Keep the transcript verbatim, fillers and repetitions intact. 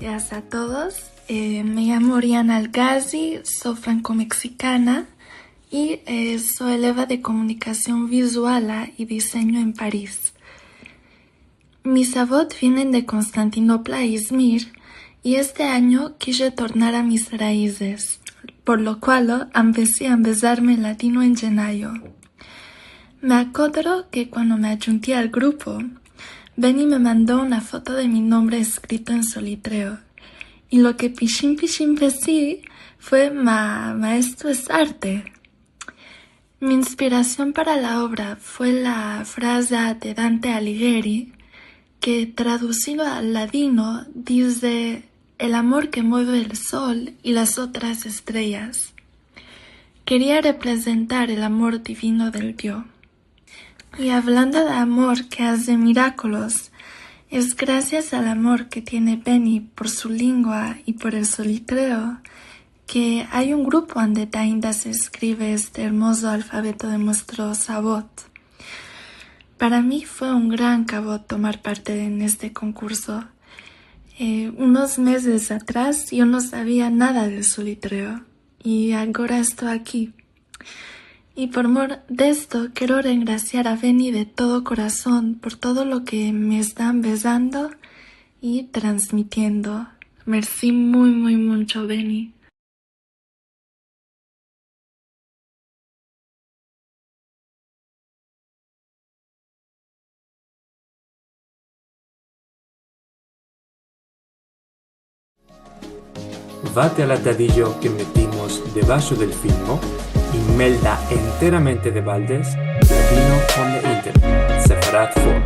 Buenos dias a todos. Eh, me yamo Oriana Algazi, so franko-meksikana i, eh, so eleva de komunikasion vizuala i disenyo en Paris. Mis avot vienen de Konstantinopla i Izmir, i este anyo kije tornar a mis raizes, por lo kualo ambezi a ambezarme ladino en jenayo. Me akodro ke kuando me adjunti al grupo, Beni me mando una foto de mi nombre eskrito en solitreo, i lo ke pishin pishin pensi fue: "Ma, ma, esto es arte". Mi inspirasion para la ovra fue la fraza de Dante Alighieri, ke tradusido al ladino dize: "El amor ke mueve el sol i las otras estreyas". Keria reprezentar el amor divino del Dio. I avlando de amor ke aze mirakolos, es grasias al amor ke tiene Beni por su lingua i por el solitreo ke ay un grupo ande tainda se eskrive este ermozo alfabeto de muestros avot. Para mi fue un gran kavod tomar parte en este konkurso. Eh, unos mezes atras yo no savia nada del solitreo i agora esto aki. I por mor de esto kero rengrasiar a Beni de todo korason por todo lo ke me esta ambezando i transmitiendo. Mersi muy, muy muncho, Beni. Vate al atadijo ke metimos debasho del filmo i melda enteramente de baldes Ladino on the Internet, Sefarad Forum.